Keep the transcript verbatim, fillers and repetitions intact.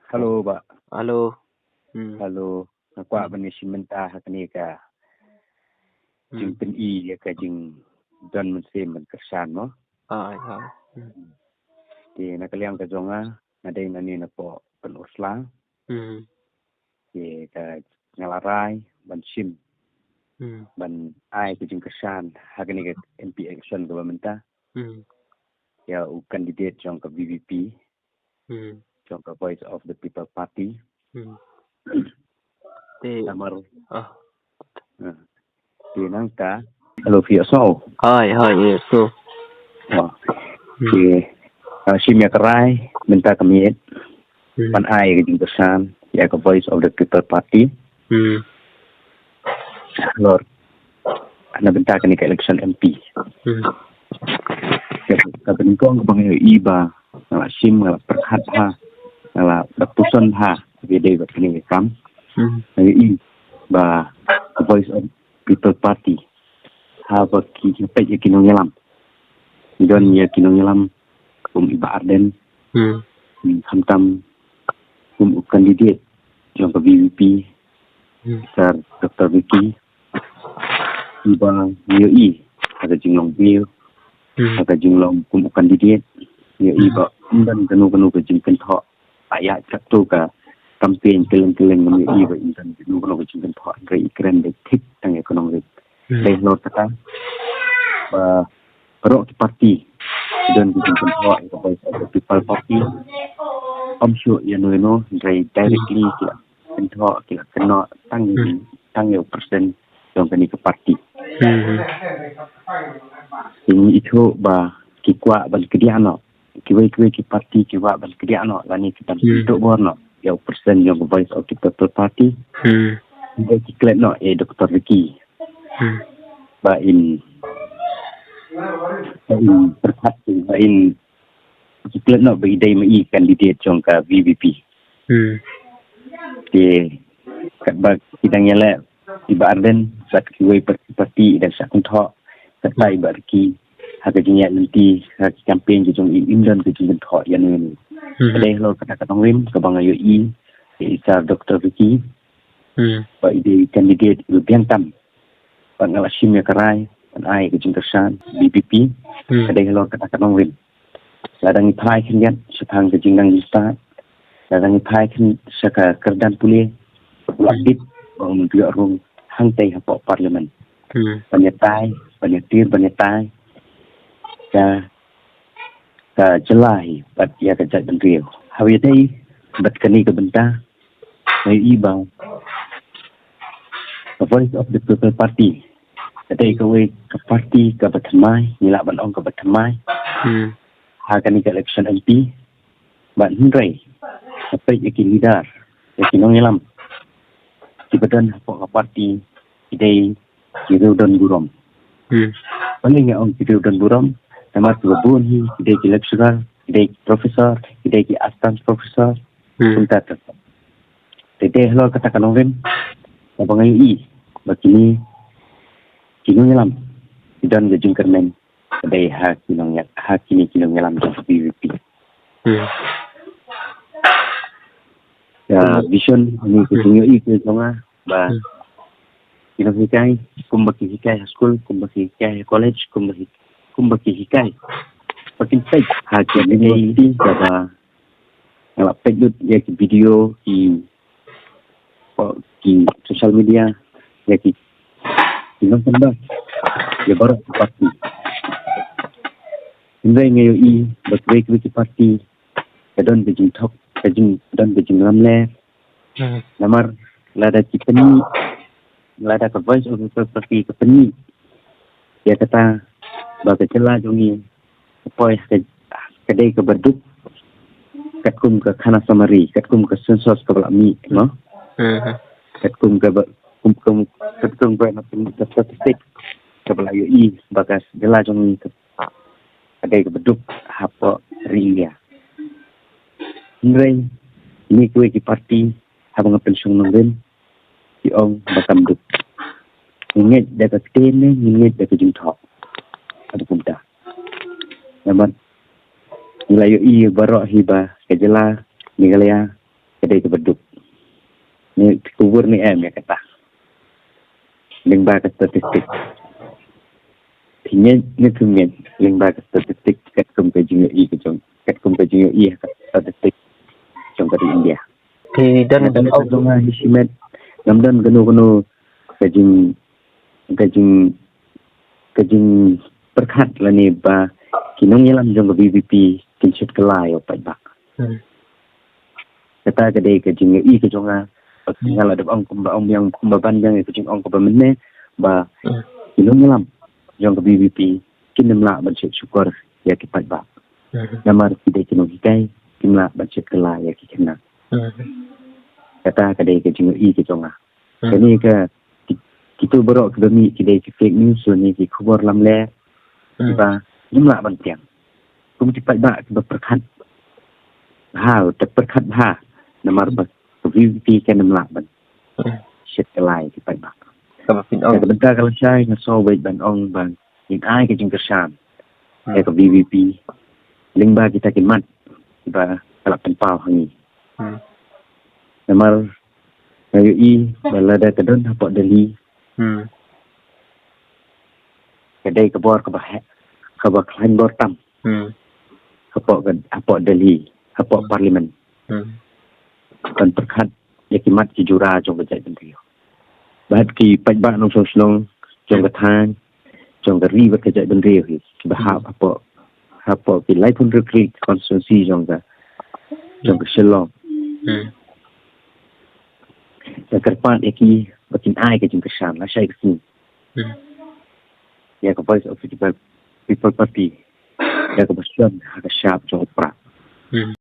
Hello, bah. Hello. Hmm. Hello. Nga kwah ban ïa shim bynta ha kane ka Hmm. jingpyni ïa ka jingdon mynsiem ban kyrshan mo. Ai, ai. Hmm. Te na ka liang ka jong nga, nga dei na ne na poh Pynursla. Hmm. Te ka nga la rai ban shim. Hmm. Ban ai ka jingkyrshan ha kane ka M P election kaba mynta. Hmm. Ïa u candidate jong ka V P P. Hmm. Jong ka Voice of the People Party. Hmm. Te namar. Ah. Hmm. Te nangta. Hello, phi ïohsngew? Hai, hai, ïohsngew. Oh. Hmm. Te, ah, shim ïa ka rai mynta ka miet. Hmm. Ban ai ka jingkyrshan ïa ka Voice of the People Party. Hmm. Halor na bynta kane ka election M P. Hmm. Ka, ka nyngkong kaba nga ïohi ba nga la shim, nga la pyrkhat bha, nga la dap puson bha ïa dei bad kane ka kam. Hmm. Nga ïohi ba Voice of People Party, haba ki, ki peit ïa ki nongïalam, don ïa ki nongïalam kum i Bah Ardent. Hmm. Khamtam kum u candidate jong ka V P P. Hmm. Sir Doctor Ricky. Iba ïohi ha ka jinglong view, hmm, ha ka jinglong kum u candidate, ïohi, hmm, ba ym don kano kano ka jingkynthoh. Ba ïa katto ka campaign kylleng kylleng ngam ïohi ba ym don kano kano ka jingkynthoh, hynrei i kren dei thik tang ïa ka nongrim. Hmm. Dei halor kata ba baroh ki party ki don ki jingkynthoh ïa ka Voice of the People Party. Ym shuh ïano ïano, hynrei directly ki la kynthoh, ki la kynnoh tang, hmm, tang ïa u president jong kane ka party. Hmm. Ngi ithuh ba ki kwah ban kdiah noh, kiwei kiwei ki party ki kwah ban kdiah noh lane ki ban, hmm, pynduh bor noh ïa u president jong ka Voice of the People Party. Hmm. Ba ki klet noh ïa Doctor Ricky. Hmm. Ba in, ba in pyrkhat, ba in ki klet noh ba i dei ma i candidate jong ka V P P. Hmm. Te katba ki dang ïaleh i Bah Ardent bad kiwei pat ki party, i dang shah kynthoh. Kata i Bah Ricky, ha ka jingïaid lynti, ha ka campaign ka jong i, im don ka jingkynthoh ïano ïano. Hmm. Ka dei halor kata ka nongrim kaba nga ïohi ïa i Sir Doctor Ricky. Hmm. Ba i dei candidate iba biang tam. Bad nga la shim ïa ka rai ban ai ka jingkyrshan V P P. Hmm. Ka dei halor kata ka nongrim. Lada ngi phai khyndiat shaphang ka jingnang jingstad, lada ngi phai khyndiat sha ka kyrdan pule, u la tip ba un ïoh rung hangtei hapoh Parliament. Hmm. Ban ïatai, ban ïatir, ban ïatai ïa ka jylla hi bad ïa ka jaitbynriew. Haba ïadei bad kane ka bynta, nga ïohi ba ka Voice of the People Party ka dei kawei ka party kaba thymmai, ngi lah ban ong kaba thymmai. Hmm. Ha kane ka election M P, bad hynrei nga peit ïa ki leader, ïa ki nongïalam kiba don hapoh ka party, ki dei ki riew don burom. Hmm. Balei nga ong ki riew don burom? Namar kiba bun hi ki dei ki lecturer, ki dei ki professor, ki dei ki assistant professor. Hmm. Kumta ter. Te dei halor kata ka nongrim kaba nga ïohi ba kine ki nongïalam ki don ka jingkyrmen ka dei ha ki nongïalam, ha kine ki nongïalam jong ka V P P. Hmm. Ka vision ne ka, hmm, jingïohi ka jong nga ba, hmm, ki nonghikai, kumba ki hikai ha skul, kumba ki hikai ha college, kumba hi-, kumba ki hikai ba kin peit ha ki university, kaba nga la peit lut ïa ki video, ki, ki social media, ïa ki, ki nongkyndong ïa baroh ki party. Hynrei nga ïohi ba kiwei kiwei ki party ka don ka jingthok, ka jing, don ka jinglamler. Hmm. Namar lada ki pynmih, lada ka Voice of the People Party ka pynmih ïa kata ba ka jylla jong ngi ka poi ha ka, ka dei kaba duk katkum ka khana samari, katkum ka census kaba la mih, no? Hmm. Katkum kaba, kum, kum, katkum kaba na pyn-, ka statistic kaba la ïohi ba ka jylla jong ngi ka ka dei kaba duk hapoh ri India. Hynrei kine kiwei ki party, haba nga pynshong nongrim, ki ong ba kam duk. Ngin ngeit da ka ktien ne ngin ngeit da ka jingthoh? Kaba kumta. Namar ngi la ïohi baroh hi ba ka jylla Meghalaya ka dei kaba duk. Ni, ka wor ni em ïa kata. Lyngba ka statistik. Phi ngeit ne phim ngeit, lyngba ka statistik, katkum ka jingïohi ka jong, katkum ka jingïohi ka statistik jong ka ri India. Phi don, nga don ka jong nga hi shimet, ngam don kano kano ka jing, ka jing, ka jingpyrkhat lane ba ki nongïalam jong ka V P P kin shet kylla ïa u paidbah. Hmm. Kata ka dei ka jingïohi ka jong nga. Ba nga la dep ong kumba ong biang, kumba ban biang ïa ka jingong kaba mynne, ba, hmm, ki nongïalam jong ka V P P kin ym lah ban shet shukor ïa ki paidbah. Hmm. Namar ki dei ki nonghikai, kim lah ban shet kylla ïa ki khynnah. Hmm. Kata ka dei ka jingïohi ka jong nga. Hmm. Kane ka, ki, kito baroh kiba mih ki dei ki fake news, lane ki khubor lamler, hmm, kiba ngim lah ban pdiang. Kum ki paidbah kiba pyrkhat bha, te pyrkhat bha, namar ba ka V P P kan ym lah ban, hmm, shet kylla ïa ki paidbah. Kaba phin ong. Ka bynta ka lashai nga sngew beit ban ong ba ngin ai ka jingkyrshan, hmm, ïa ka V P P lyngba kita ki mat kiba ka la pynpaw ha ngi. Hmm. Namar nga ïohi ba lada ka don hapoh Delhi, hmm, ka dei ka bor kaba heh, kaba khlaiñ bor tam. Hmm. Hapoh ka, hapoh Delhi, hapoh, hmm, Parliament. Hmm. Ban pyrkhat ïa ki mat ki jura jong ka jaitbynriew. Bad ki paidbah nongshong shnong jong ka thaiñ, jong ka ri bad ka jaitbynriew hi, kiba hap, hmm, hapoh, hapoh ki laiphew hynriew tylli ki constituency jong ka, jong ka Shillong. Hmm. Nga kyrpad ïa ki ba kin ai ka jingkyrshan lashai ka sngi, hmm, ïa ka Voice of the People, People Party, ïa kaba shon ha ka shap jong u prah. Hmm.